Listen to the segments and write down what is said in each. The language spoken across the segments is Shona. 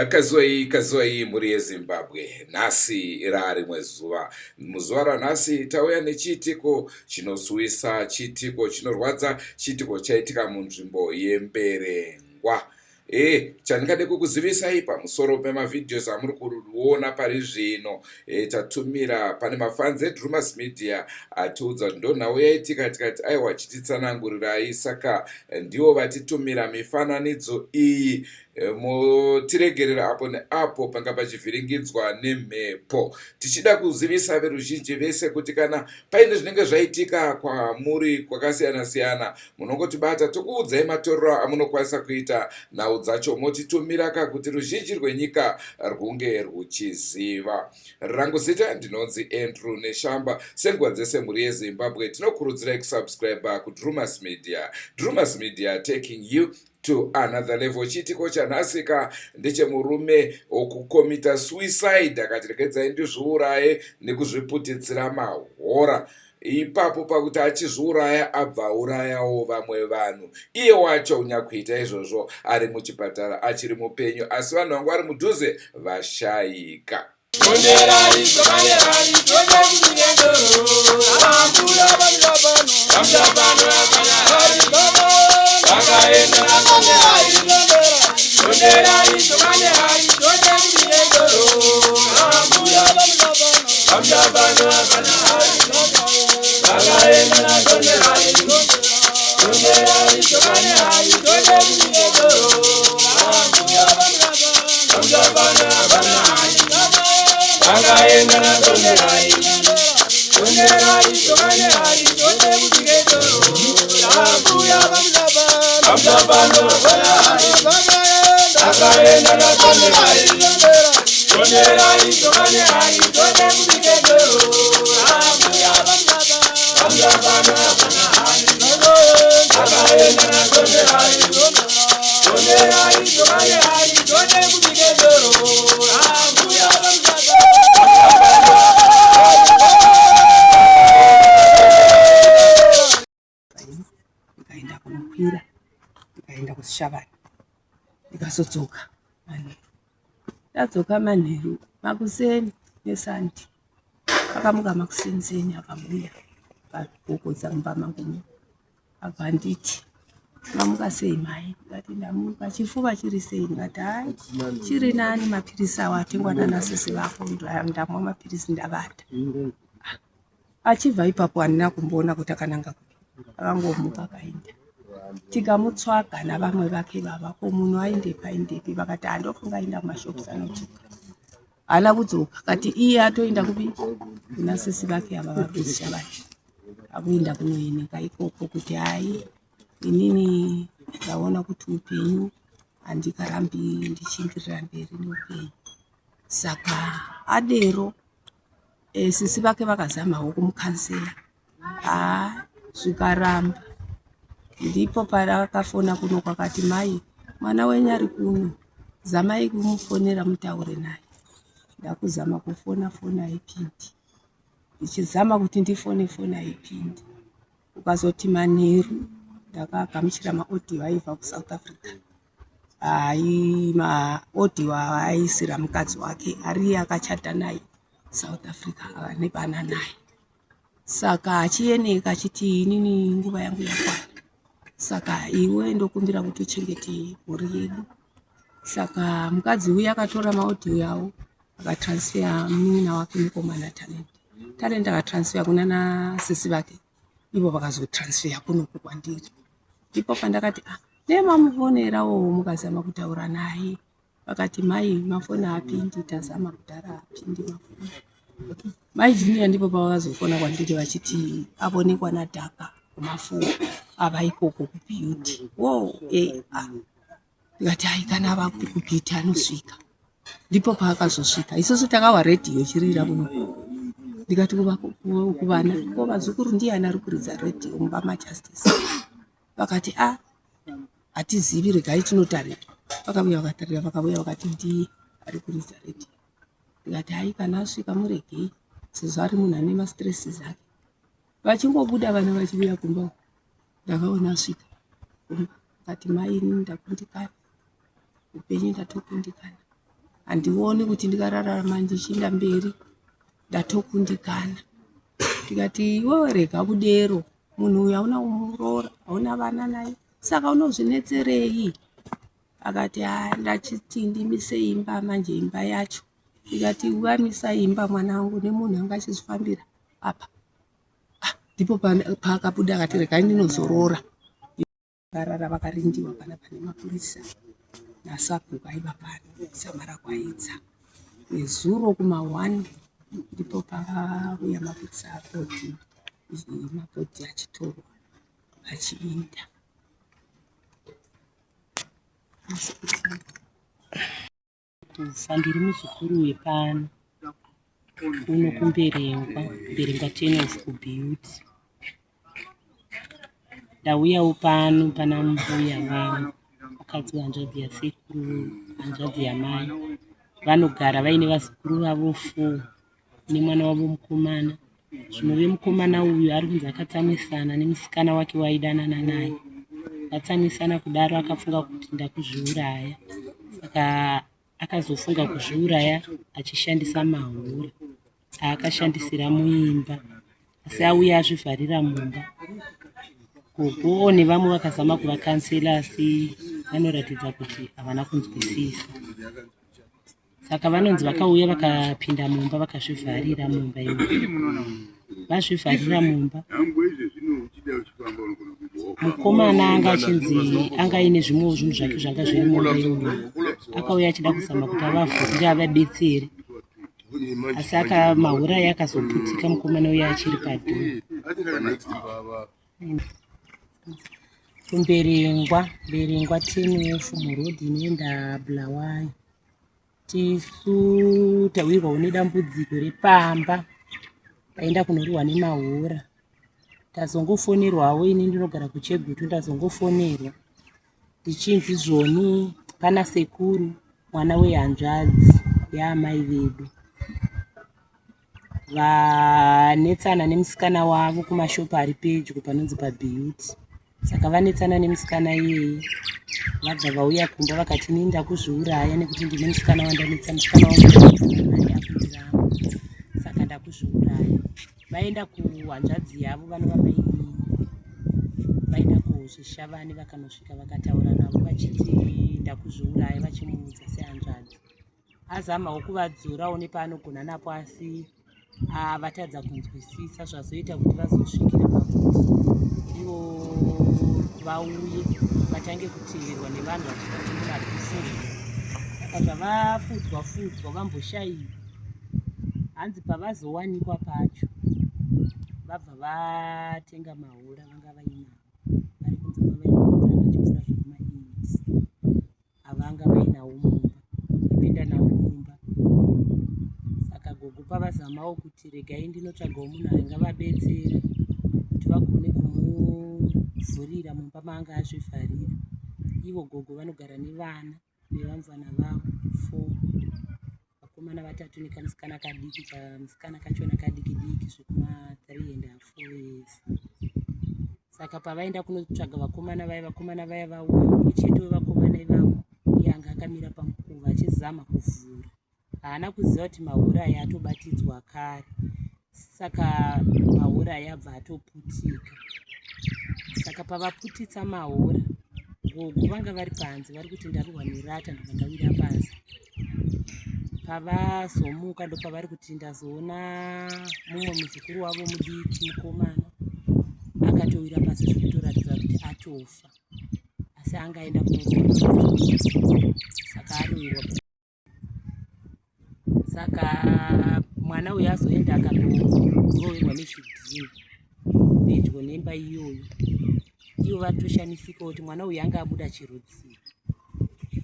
Kazwai kazwai mhuri yeZimbabwe, nhasi raarimwe zuva. Muzuva ranhasi tauya nechiitiko chinosuwisa, chiitiko chinorwadza, chiitiko chaitika munzvimbo yeMberengwa. E, chandingade kukuzivisai pamusoro pemavideos amuri kuona pari zvino e, tatumira pane mafans eDrumas Media atiudza kuti ndonhau yaitika, tikati aiwa chititsanangurirai. Saka ndivo vatitumira mifananidzo iyi. E, motiregerera apo neapo panga pachivhiringidzwa nemhepo, tichida kuzivisa veruzhinji vese kuti kana paine zvinenge zvaitika kwamuri kwakasiyana siyana, munongotibata tokuudzai matorero amunokwanisa kuita nhau dzacho, motitumira ka kuti ruzhinji rwenyika rwunge rwuchiziva. Rangu zita ndinonzi Andrew Neshamba. Senguva dzese, mhuri yeZimbabwe, tinokurudzirai kusubscribe kuDrumas Media. Drumas Media, taking you to another level. Chiitiko chanhasika ndechemurume wokukomita suicide, akati regedzai ndizviuraye nekuzviputitsira mahora. Ipapo pakuti achizviuraya, abva aurayawo vamwe vanhu. Iye wacho nyakuita izvozvo ari muchipatara, achiri mupenyu, asi vanhu vangu vari mudhuze vashayika. Ndikaenda kunokwira, ndikaenda kuShabani, ndikazodzoka manheru. Ndadzoka manheru, makuseni nesandi akamuka makusenzeni, akabuya pagogodza mumba mangu, abva anditi, "Mamuka sei mai?" Ndikati, "Ndamuka." "Chifuva chiri sei?" Ndikati, "Hai, chiri nani, mapirisi awo atengwa nanasisi vako ndamwa mapirisi, ndavata." Achibva ipapo handina kumboona kuti akananga kupi, akangomuka akaenda. Tikamutswaga navamwe vake vava, "Ko munhu aendepi, aendepi?" Vakati, "Handofunga aenda kumashops, anodzoka." Haana kudzoka. Kati iye atoenda kupi? Kuna sisi vake ava vari kuZishavane, akuenda kunoeneka ikoko kuti hai, inini ndaona kuti upenyu handikarambi ndichienderera mberi neupenyu. Saka adero sisi vake vakazamawo kumukansela, haa, zvikaramba. Ndipo parakafona kuno kwakati, "Mai, mwana wenyu ari kuno, zamai kumufonera mutaure naye." Ndakuzama kufona, foni haipindi. Ndichizama kuti ndifone, foni haipindi. Ukazoti manheru ndakagamuchira maaudio aibva kuSouth Africa, hai, maaudio aaisira mukadzi wake ariye akachata naye South Africa, ava nevana naye. Saka achieneka achiti, "Inini nguva yangu yakwana, saka iwe ndokumbira kuti uchengete mhuri yedu." Saka mukadzi uyu akatora maaudio yawo, akatransfer munin'ina wake mukomana Talent. Talent akatransfer kuna nasisi vake, ivo vakazotransfer kunoku kwandiri. Ndipo pandakati, "Ah, nemamufonerawo mukazama kutaura naye." Vakati, "Mai, mafoni haapindi, tazama kudhara, haapindi mafoni." Mai Junior ndipo pavakazofona kwandiri vachiti avonekwa nadhaka kumafuwa, ava ikoko kuBeauty wo. E ah. Ndikati hai kana ava kupita anosvika. Ndipo paakazosvika. Isusu takawa redhiyo ichirira kuno. Ndikati kuvana, ko vazukuru ndiyani ari kuridza redhiyo mumba maJustice? Vakati a hatizivi, regai tinotarira. Vakauya vakatarira, vakauya vakati ndiye ari kuridza redhiyo. Ndikati hai kana asvika muregei sezvo ari munhu ane mastresses ake. Vachingobuda vana vachiuya kumba uku ndakaona asvika kumba akati mai inini ndakundikana upenyu ndatokundikana handioni kuti ndikararama ndichiinda mberi ndatokundikana ndikati iwewe rega kudero munhu uyu hauna kumuroora hauna vana naye saka unozvinetserei akati haa ndachiti ndimise imba manje imba yacho ndikati ukamisa imba mwana wangu nemunhu anga achizvifambira apa ah, ndipo paakabuda akati regai ndinozorora vakarara vakarindiwa pana pane mapurisa nasabhuku aiva pano samara kwaidza nezuro kuma1 ndipo pakauya mapurisa akoti mabhodhi achitorwa achiinda Kufa ndiri muzukuru wepano kuno kuMberengwa, Mberengwa Ten of kuBeauty. Ndauyawo pano pana mbuya vangu mukadzi wehanzvadzi yasekuru hanzvadzi yamai. Vanogara vaine vazukuru vavo four nemwana wavo mukomana. Zvinove mukomana uyu ari kunzi akatsamwisana nemusikana wake waaidanana naye. Vatsamwisana kudaro akafunga kuti ndakuzviuraya saka akazofunga kuzviuraya achishandisa mahura aakashandisira muimba asi auya azvivharira mumba. Gogo nevamwe vakazama kuvakansela asi vanoratidza kuti havana kunzwisisa. Saka vanonzi vakauya vakapinda mumba vakazvivharira mumba imomo. Vazvivharira mumba mukomana anga achinzi anga aine zvimwewo zvinhu zvake zvanga zviri mumba imomo akauya achida kuzama kuti avavhurire avabetsere asi mahure aye akazoputika mukomana uya achiri padhoo kumberengwa mberengwa tenof muroad inoenda bulawayo Tisu tawirwawo nedambudziko repamba taenda kunorohwa nemahora. Tazongofonerwawo ini ndinogara kuChegutu ndazongofonerwa ndichinzi zvoni pana sekuru mwana wehanzvadzi yaamai vedu. Vanetsana nemusikana wavo kumashopu ari pedyo panonzi paBeauty. Saka vanetsana nemusikana iyeye vabva vauya kumba vakati ini ndakuzviuraya nekuti ndine musikana wandanetsa musikana wangu naye akundiramba saka ndakuzviuraya. Vaenda kuhanzvadzi yavo vanova mainini vaenda kuzvishavane vakanosvika vakataura navo vachiti ndakuzviuraya vachimuudza sehanzvadzi. Azamawo kuvadzorawo nepaanogona napo asi ah, vatadza kunzwisisa zvazoita kuti vazosvikira pakuti ivo vauye vatange kuteverwa nevanhu vachiita semunhu ari kufunga saka zvavafudzwa fudzwa vamboshaiwa hanzi pavazowanikwa pacho vabva vatenga mahura vanga vainawo vari kunzi vanga vaine mahura akachipfuura zvekuma 8 avanga vainawo mumba vapinda nawo mumba saka gogo pavazamawo kuti regai ndinotsvagawo munhu angavabetsera kuti vagone kumuvhurira mumba maanga azvivharira ivo gogo vanogara nevana nevamvana vavo four vakomana vatatu nekamusikana kadiki kamusikana kachona kadiki diki zvekuma 3 and half 4 years saka pavaenda kunotsvaga vakomana vaya vakomana vaya vauya umwe chete wevakomana ivavo ndiye anga akamira pamukova achizama kuvhura haana kuziva kuti mahura aya atobatidzwa kare saka mahura aya abva atoputika saka pavaputitsa mahura gogo vanga vari panze vari kuti ndarohwa nerata ndobva ndawira pasi Pavazomuka ndopavari kuti ndazoona mumwe muzukuru wavo mudiki mukomana akatowira pasi zvekutoratidza kuti atofa asi anga aenda kunoroora saka aroirwa saka mwana uyu azoenda akanoroverwa nezvidhina pedyo nemba iyoyo ivo vatoshamisika kuti mwana uyu anga abuda chirudzii.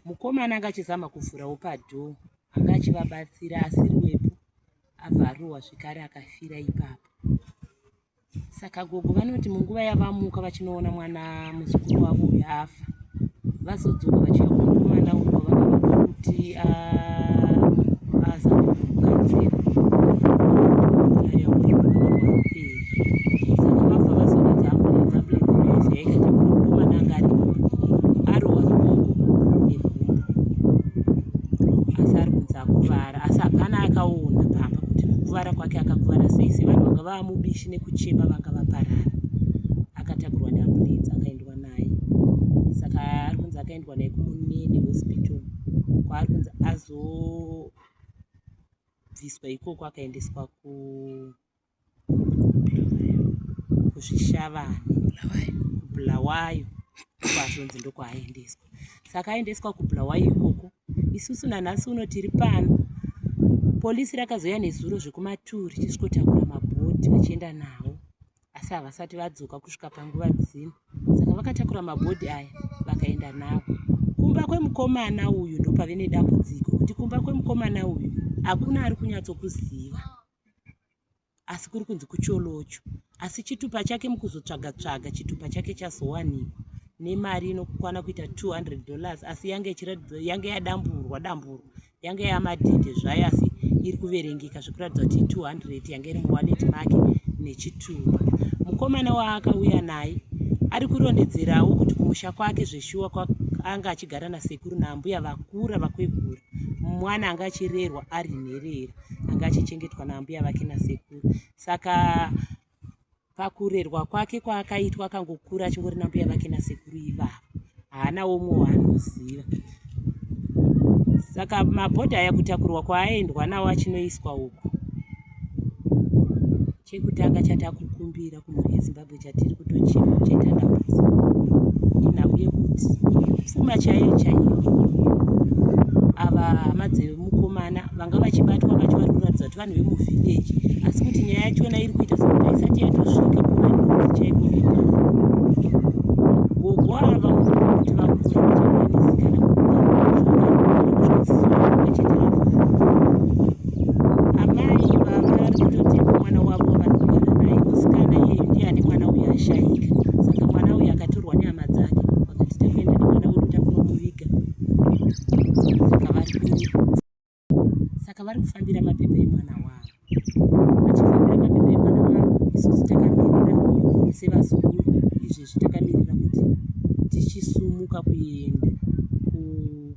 Mukomana anga achizama kuvhurawo padhoo anga achivabatsira asiri wepo abva arohwa zvekare akafira ipapo. Saka gogo vanoti munguva yavamuka vachinoona mwana muzukuru wavo uyu afa, vazodzoka vachiuya kumukomana uyu wavakavapa kuti azame kugadzira saka vabva vazodaidza ambulenzi, ambulenzi inoyazouya ikatakura mukomana anga aripo arohwa ruoko negumbo asi ari kunzi akuvara asi hapana akaona pamba kuti kukuvara kwake akakuvara sei sevanhu vanga vaamubishi nekuchema vanga vaparara akatakurwa neambulenzi akaendwa naye saka ari kunzi akaendwa naye kumunene hospital kwaari kunzi azobviswa ikoko akaendeswa ku kuzvishavane kubulawayo kwazonzi ndokwaaendeswa saka aendeswa kubulawayo ikoko isusu nanhasi uno tiri pano polisi rakazouya nezuro zvekumaturi chisvikotakura mabhodhi vachienda nawo asi havasati vadzoka kusvika panguva dzino saka vakatakura mabhodhi aya vakaenda nawo kumba kwemukomana uyu ndopave nedambudziko kuti kumba kwemukomana uyu hakuna ari kunyatsokuziva asi kuri kunzi kucholocho asi chitupa chake mukuzotsvaga tsvaga chitupa chake chazowanikwa nemari inokwana kuita 200 dollars asi yange ichiratidza yange yadamburwa damburwa yange yamadhende zvayo asi iri kuverengeka zvekuratidza kuti 200 yange iri muwaleti make nechitupa mukomana waakauya naye ari kurondedzerawo kuti kumusha kwake zveshuwa anga achigara nasekuru naambuya vakura vakwegura mwana anga achirerwa ari nherera anga achichengetwa naambuya vake nasekuru saka pakurerwa kwake kwaakaitwa akangokura achingori nambuya vake nasekuru ivavo haana umwe waanoziva saka mabhodhi aya kutakurwa kwaaendwa nawo achinoiswa uku Chekutanga chatakukumbira kumhuri yeZimbabwe chatiri kutochema chaita dambudziko inhau yekuti pfuma chaiyo chaiyo ava hama dzemukomana vanga vachibatwa vacho vari kuratidza kuti vanhu vemuvhileji asi kuti nyaya yachona iri kuita sekuti haisati yatosvika kuvaridzi chaiko vemwana gogo ava kuti vakura vachakwanisi kana kusvika chete ravhara Amai vavari kutotenga mwana wavo wavari kugara naye musikana iyeyu ndiye ane mwana uyu ashaika saka mwana uyu akatorwa nehama dzake vakati takuenda nemwana wedu takunomuviga saka vari saka vari kufambira mapepa emwana wavo vachifambira mapepa emwana wavo isusu takamirira sevazukuru izvezvi takamirira kuti tichisumuka kuenda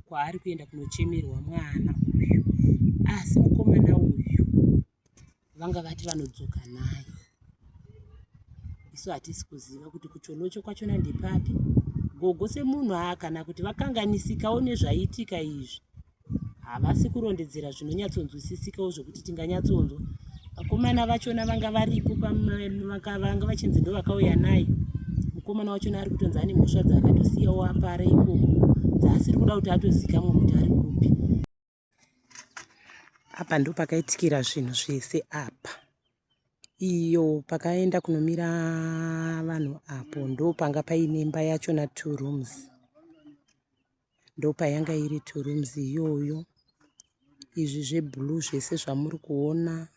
kwaari kuenda kunochemerwa mwana uyu asi mukomana uyu vanga vati vanodzoka naye isu hatisi kuziva kuti kucholocho kwachona ndepapi gogo semunhu aa kana kuti vakanganisikawo nezvaitika izvi havasi kurondedzera zvinonyatsonzwisisikawo zvekuti tinganyatsonzwa vakomana vachona vanga varipo vanga vachinzi ndo vakauya naye mukomana wachona ari kutonzi ane mhosva dzaakatosiyawo apara ikoko dzaasiri kuda kuti atozikamwa kuti ari kupi apa ndo pakaitikira zvinhu zvese apa iyo pakaenda kunomira vanhu apo ndo panga paine imba yachona two rooms Ndopayanga iri two rooms iyoyo. Izvi zveblue zvese zvamuri kuona.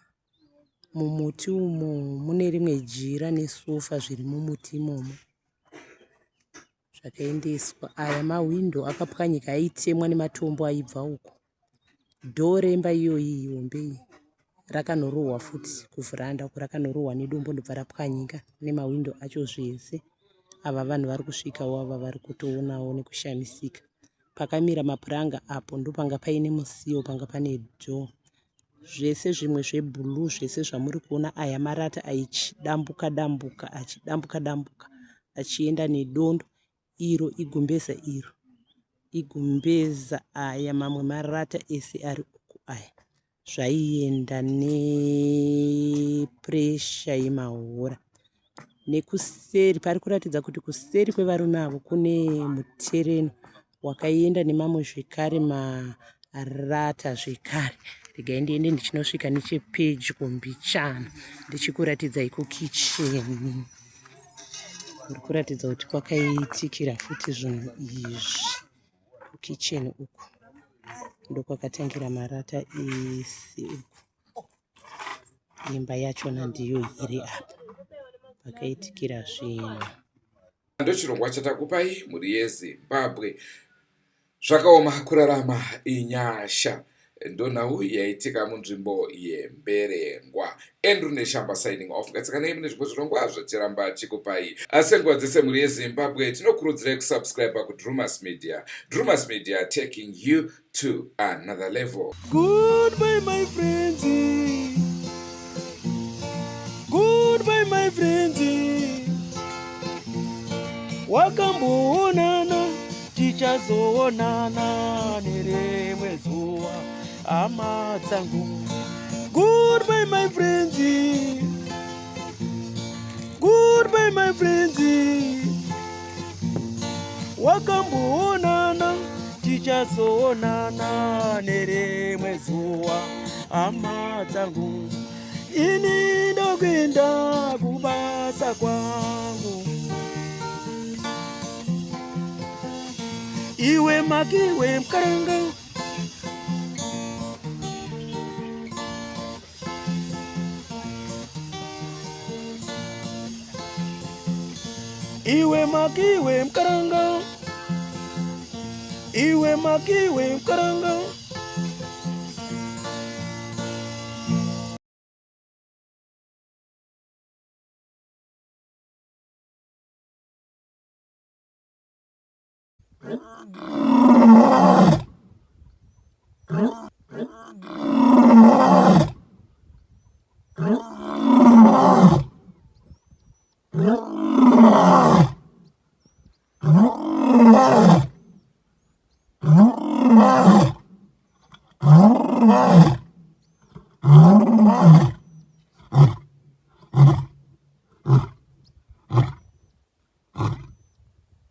Mumuti umo mune rimwe jira nesofa zviri mumuti imomo zvakaendeswa. Aya mahwindo akapwanyika aitemwa nematombo aibva uko. Dhoo remba iyoyi hombe iyi rakanorohwa futi kuvhuranda uko rakanorohwa nedombo ndobva rapwanyika nemahwindo acho zvese. Ava vanhu vari kusvikawo ava vari kutoonawo nekushamisika. Pakamira mapuranga apo ndopanga paine musiwo panga pane dhoo. Zvese zvimwe zvebhuruu zvese zvamuri kuona aya marata aichidambuka dambuka achidambuka dambuka achienda nedondo. Iro igumbeza iro igumbeza aya mamwe marata ese ari uku aya zvaienda nepuresha yemahora nekuseri pari kuratidza kuti kuseri kwevarume avo kune mutereno wakaenda nemamwe zvekare marata zvekare regai ndiende ndichinosvika nechepedyo mbichana ndichikuratidzai kukicheni Kuri kuratidza kuti kwakaitikira futi zvinhu izvi. Kukicheni uku ndokwakatangira marata ese uku. Imba yachona ndiyo iri apa pakaitikira zvinhu. Ndochirongwa chatakupai mhuri yeZimbabwe. Zvakaoma kurarama inyasha. Ndonhau yaitika munzvimbo yeMberengwa. Andrew Neshamba signing off. Ngatsikanei mune zvimwe zvirongwa zvatiramba chikupai. Asi nguva dzese mhuri yeZimbabwe tinokurudzirai kusubscribe kuDrumas Media. Drumas Media taking you to another level. Goodbye my friends. Goodbye my friends. Wakamboonana tichazoonana nerimwe zuva hama dzangu. Goodbye my friends. Goodbye my friends. Wakamboonana tichazoonana nerimwe zuva hama dzangu. Ini ndokuenda kubasa kwangu. Iwe makiwe mkaranga. Iwe makiwe mkaranga. Iwe makiwe mkaranga.